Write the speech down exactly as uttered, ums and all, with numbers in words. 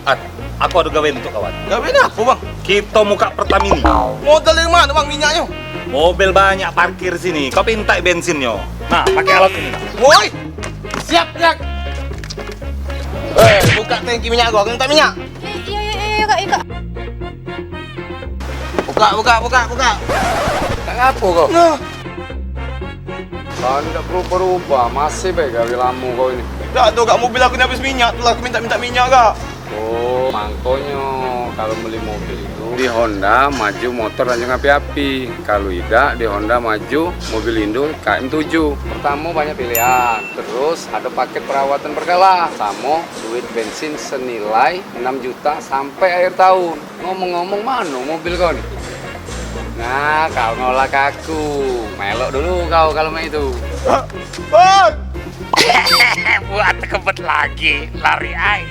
At, aku ado gawe untuk kawan. Gawe apo, Bang? Kito muka Pertamini. Modal dari mano, Bang, minyaknyo? Mobil banyak parkir sini. Kau pinta bensinnyo. Nah, pakai alat ini. Nah. Woi! Siap, Jack. Eh, buka tangki minyak gua, minta minyak. Iyo, iyo, iyo, Kak, iyo, Kak. Buka, buka, buka, buka. Tak ngapo kau? Nah. Kau ni tak berubah-ubah, masih bae gawe lamo kau ini. Dak tu, Kak, mobil aku ni habis minyak tu lah, aku minta-minta minyak, Kak. Oh, mangkonyo kalau beli mobil itu di Honda maju motor lanjung api-api. Kalau idak di Honda maju mobil Indo K M tujuh. Pertamo banyak pilihan, terus ado paket perawatan berkala, samo duit bensin senilai enam juta sampai akhir tahun. Ngomong-ngomong, mano mobil kau ni? Nah, kau nolak aku. Melok dulu kau kalau mak itu. Bang! Buat kebet lagi, lari ai.